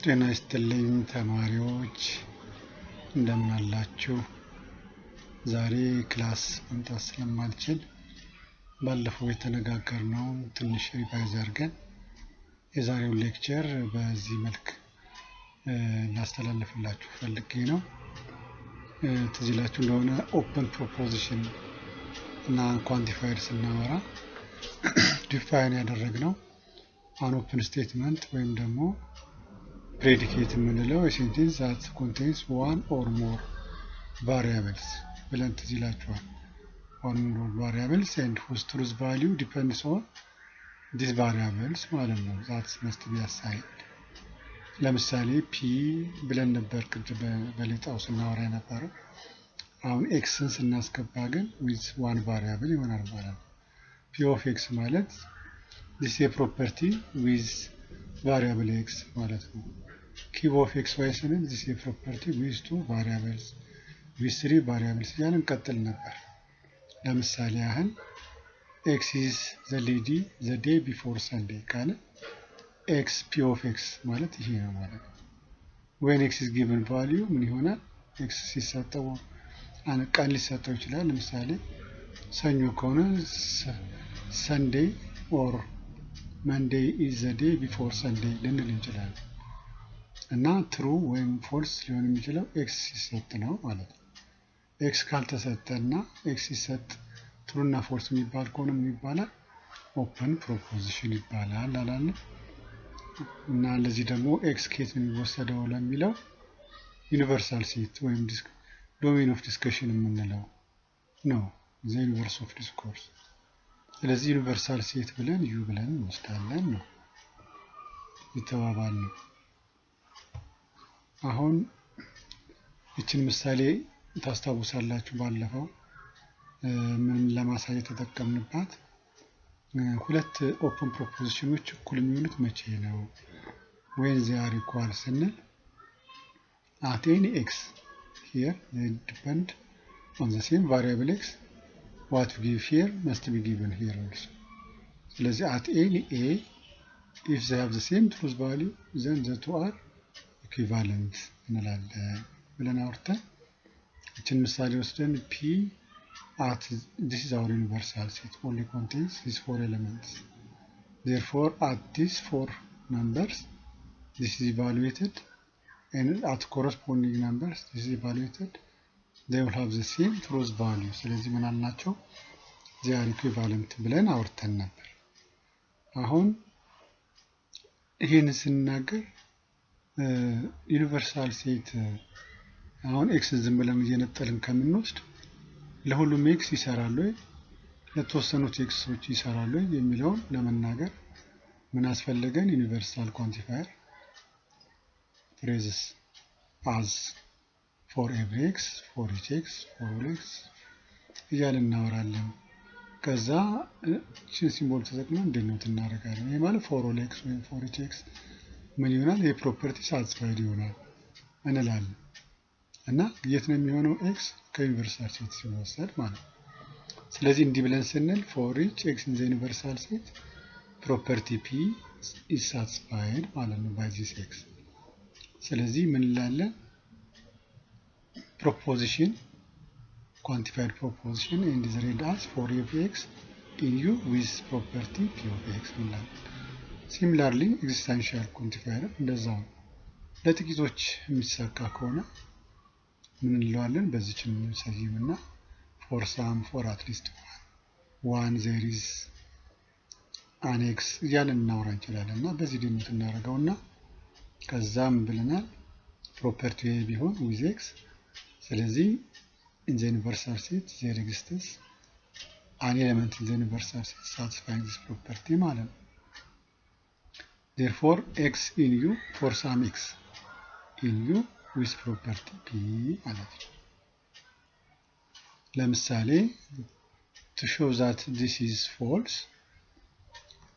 ጤና ይስጥልኝ ተማሪዎች፣ እንደምን አላችሁ? ዛሬ class መምጣት ስለማልችል ባለፈው የተነጋገርነውን ትንሽ revise አድርገን የዛሬውን lecture በዚህ መልክ ላስተላልፍላችሁ ፈልጌ ነው። ትዝ ይላችሁ እንደሆነ open proposition እና quantifier ስናወራ define ያደረግነው an open statement ወይም ደግሞ predicate የምንለው የ sentence that contains one or more variables ብለን ትዝ ይላችኋል። One more variables and whose truth value depends on these variables ማለት ነው። That must be assigned። ለምሳሌ P ብለን ነበር ቅድም በሌጣው ስናወራ የነበረው። አሁን x ን ስናስገባ ግን with one variable ይሆናል ማለት ነው። P of x ማለት this የ property with variable x ማለት ነው። Q of x y ስንል this የ property with two variables, with three variables እያልን እንቀጥል ነበር። ለምሳሌ ያህል x is the lady the day before Sunday ካለ x P of x ማለት ይሄ ነው ማለት ነው። When x is given value ምን ይሆናል? x ሲሰጠው ቀን ሊሰጠው ይችላል። ለምሳሌ ሰኞ ከሆነ Sunday or Monday is the day before Sunday ልንል እንችላለን። እና true ወይም false ሊሆን የሚችለው x ሲሰጥ ነው ማለት ነው። x ካልተሰጠ እና x ሲሰጥ true እና false የሚባል ከሆነ ምን ይባላል? Open proposition ይባላል አላለ። እና ለዚህ ደግሞ x ከየት ነው የሚወሰደው ለሚለው universal set ወይም domain of discussion የምንለው ነው፣ the universe of discourse። ስለዚህ universal set ብለን U ብለን እንወስዳለን ነው የተባባል ነው። አሁን ይችን ምሳሌ ታስታውሳላችሁ። ባለፈው ምን ለማሳየት ተጠቀምንባት? ሁለት open proposition ኖች እኩል የሚሆኑት መቼ ነው? When they are equal ስንል at any x here depend on the same variable x, what give here must be given here also። ስለዚህ at any a, if they have the same truth value, then the two are equivalent እንላለን ብለን አውርተን ይችን ምሳሌ ወስደን P at this is our universal set, only contains these four elements. Therefore, at these four numbers this is evaluated and at corresponding numbers this is evaluated, they will have the same truth value። ስለዚህ ምን አልናቸው? They are equivalent ብለን አውርተን ነበር። አሁን ይህን ስንናገር universal set አሁን x ን ዝም ብለን እየነጠልን ከምንወስድ ለሁሉም x ይሰራል ወይ፣ ለተወሰኑት ኤክሶች ይሰራል ወይ የሚለውን ለመናገር ምን አስፈለገን? Universal quantifier phrases as for every x, for each x, for all x እያልን እናወራለን። ከዛ ችን symbol ተጠቅመን denote እናደርጋለን። ይህ ማለት for all x ወይም for each x ምን ይሆናል? ይህ property satisfied ይሆናል እንላለን። እና የት ነው የሚሆነው? x ከ universal set ሲወሰድ ማለት ነው። ስለዚህ እንዲህ ብለን ስንል for each x in the universal set, property P is satisfied ማለት ነው by this x። ስለዚህ ምን እንላለን? Proposition, quantified proposition, and is read as for every x in U with property P of x እንላለን። Similarly, existential quantifier እንደዛው ነው። ለጥቂቶች የሚሳካ ከሆነ ምን እንለዋለን? በዚች እንሰይምና for some, for at least one, there is an x እያለን እናወራ እንችላለን። እና በዚህ denote እናደርገው እና ከዛም ብለናል property ቢሆን with x። ስለዚህ in the universal set there exists an element in the universal set satisfying this property ማለት ነው። Therefore, x in U for some x in U with property P ማለት ነው። ለምሳሌ to show that this is false,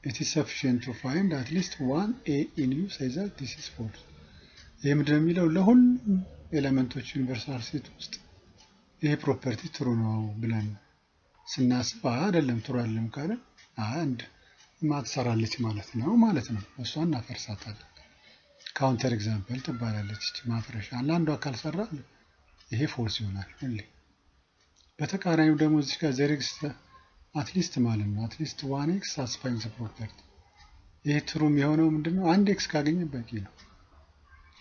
it is sufficient to find at least one a in U such that this is false። ይህ ምንድነው የሚለው? ለሁሉም element ኦች universal set ውስጥ ይሄ property true ነው ብለን ስናስብ አይደለም፣ true አይደለም ካለ አንድ ማትሰራለች ማለት ነው። እሷ እናፈርሳታለን። Counter example ትባላለች እቺ ማፍረሻ። አንዷ ካልሰራ ይሄ false ይሆናል ሁሌ። በተቃራኒው ደግሞ እዚህ ጋር there exist at least ማለት ነው፣ at least one x satisfying the property። ይሄ true የሚሆነው ምንድነው? አንድ x ካገኘ በቂ ነው።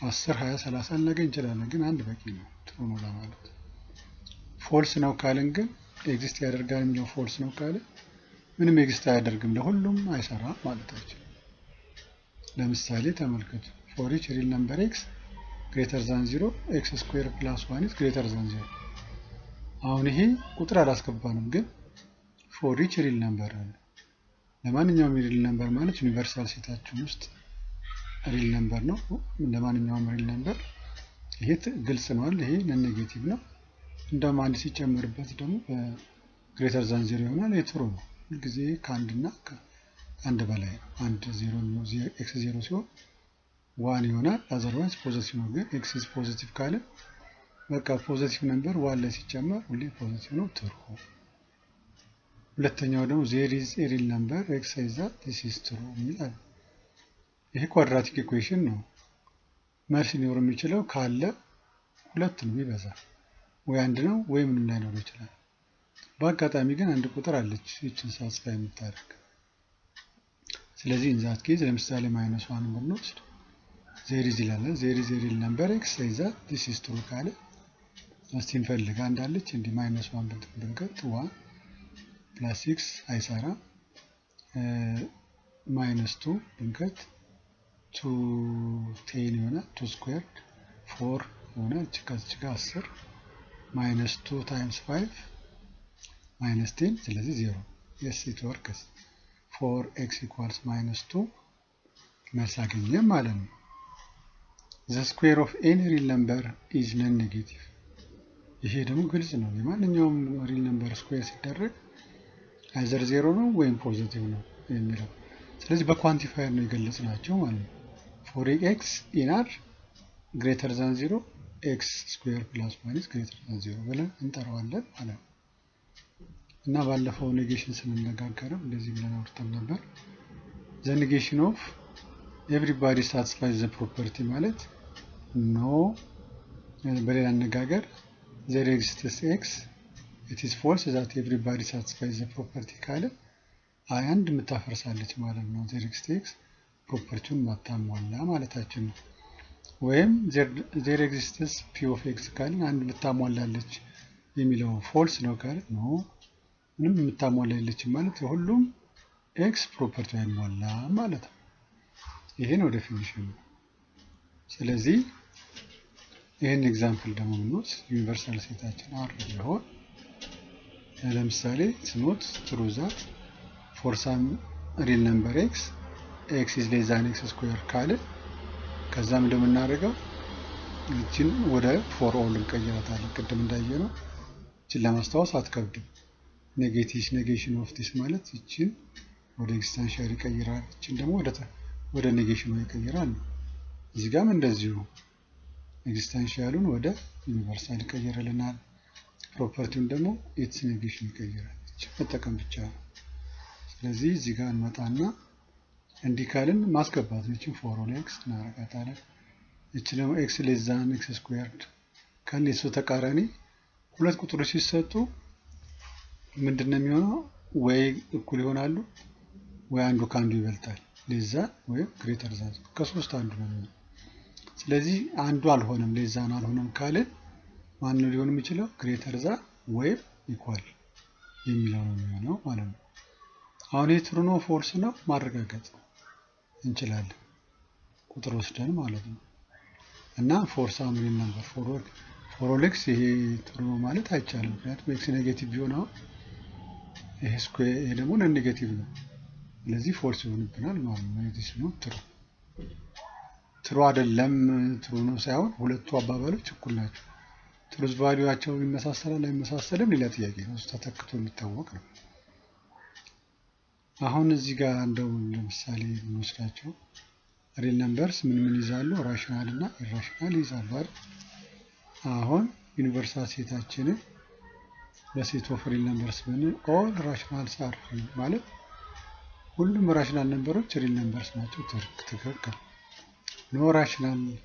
10፣ 20፣ 30 ልናገኝ እንችላለን፣ ግን አንድ በቂ ነው true ነው ለማለት። False ነው ካልን ግን፣ exist ያደርጋል የሚለው false ነው ካለ ምንም exist አያደርግም፣ ለሁሉም አይሰራም ማለታችን። ለምሳሌ ተመልከቱ፣ for each real number x greater than 0, x square plus one is greater than 0። አሁን ይሄ ቁጥር አላስገባንም፣ ግን for each real number አለ። ለማንኛውም real number ማለት universal set ኣችን ውስጥ real number ነው። ለማንኛውም real number ይሄ ግልጽ ነው። ይሄ non negative ነው። እንደውም አንድ ሲጨመርበት ደግሞ greater than 0 ይሆናል። ይሄ true ነው። ሁልጊዜ ከአንድ እና ከአንድ በላይ ነው። አንድ 0፣ x 0 ሲሆን 1 ይሆናል። Otherwise positive ነው። ግን x is positive ካለ በቃ positive number 1 ላይ ሲጨመር ሁሌ positive ነው፣ true። ሁለተኛው ደግሞ there is a real number x such that this is true የሚል አለ። ይሄ quadratic equation ነው። መልስ ሊኖር የሚችለው ካለ ሁለት ነው ይበዛል፣ ወይ አንድ ነው ወይ ምንም ላይኖር ይችላል። በአጋጣሚ ግን አንድ ቁጥር አለች ይችን satisfy የምታደርግ። ስለዚህ in that case ለምሳሌ minus one ብንወስድ there is ይላል፣ there is real number x such that this is true ካለ እስቲ እንፈልግ፣ አንድ አለች እንዲህ minus one ብንከት 1 plus 6 አይሰራም። Minus 2 ብንከት 2 10 ይሆናል። 2 squared 4 ይሆናል። እቺ ከዚች ጋር 10፣ minus 2 times 5 minus 10፣ ስለዚህ 0። Yes, it works for x equals minus 2። መልስ አገኘም ማለት ነው። The square of any real number is non negative። ይሄ ደግሞ ግልጽ ነው። የማንኛውም real number square ሲደረግ either 0 ነው ወይም positive ነው የሚለው። ስለዚህ በ quantifier ነው የገለጽናቸው ማለት ነው። For x in R greater than 0, x square plus one is greater than 0 ብለን እንጠራዋለን ማለት ነው። እና ባለፈው negation ስንነጋገርም እንደዚህ ብለን አውርተን ነበር። The negation of everybody satisfy the property ማለት no፣ በሌላ አነጋገር there exists x, it is false that everybody satisfy the property ካለ አይ አንድ የምታፈርሳለች ማለት ነው። There exist x property ውን ማታሟላ ማለታችን ነው። ወይም there exists p of x ካልን አንድ የምታሟላለች የሚለው false ነው ካለ no፣ ምንም የምታሟላ የለችም ማለት ሁሉም x property አይሟላ ማለት ነው። ይሄ ነው definition ኑ። ስለዚህ ይህን example ደግሞ ብንወስድ universal set ኣችን R ቢሆን ለምሳሌ it's not true that for some real number x, x is less than x square ካለ ከዛም እንደምናደርገው ይችን ወደ for all እንቀይራታለን። ቅድም እንዳየነው ይችን ለማስታወስ አትከብድም። Negative negation of this ማለት ይችን ወደ existential ይቀይራል፣ ይችን ደግሞ ወደ negation ኑ ይቀይራል ነው። እዚህ ጋርም እንደዚሁ existential ኡን ወደ universal ይቀይርልናል። Property ውን ደግሞ its negation ይቀይራል። ይችን መጠቀም ብቻ ነው። ስለዚህ እዚህ ጋር እንመጣና እንዲህ ካልን ማስገባት ነው። ይችን for all x እናረጋታለን። ይች ደግሞ x less than x squared ካልን የሱ ተቃራኒ ሁለት ቁጥሮች ሲሰጡ ምንድን ነው የሚሆነው? ወይ እኩል ይሆናሉ ወይ አንዱ ከአንዱ ይበልጣል። Less than ወይም greater than ከሶስት አንዱ ነው የሚሆነው። ስለዚህ አንዱ አልሆነም፣ less than አልሆነም ካልን ማን ነው ሊሆን የሚችለው? Greater than ወይም equal የሚለው ነው የሚሆነው ማለት ነው። አሁን ይህ true ነው false ነው ማረጋገጥ እንችላለን፣ ቁጥር ወስደን ማለት ነው። እና for some real number፣ for all x ይሄ true ነው ማለት አይቻልም። ምክንያቱም x negative ቢሆን አሁን ይሄ square፣ ይሄ ደግሞ non negative ነው። ስለዚህ false ይሆንብናል ማለት ነው። This ነው true፣ true አይደለም፣ true ነው ሳይሆን ሁለቱ አባባሎች እኩል ናቸው። Truth value ኣቸው ይመሳሰላል አይመሳሰልም ሌላ ጥያቄ ነው። እሱ ተተክቶ የሚታወቅ ነው። አሁን እዚህ ጋር እንደው ለምሳሌ ብንወስዳቸው real numbers ምን ምን ይዛሉ? Rational እና irrational ይዛሉ አይደል? አሁን universal set ኣችንን በ set of real numbers ብንል all rationals are real ማለት ሁሉም rational number ኦች real numbers ናቸው። ትክክል። No rational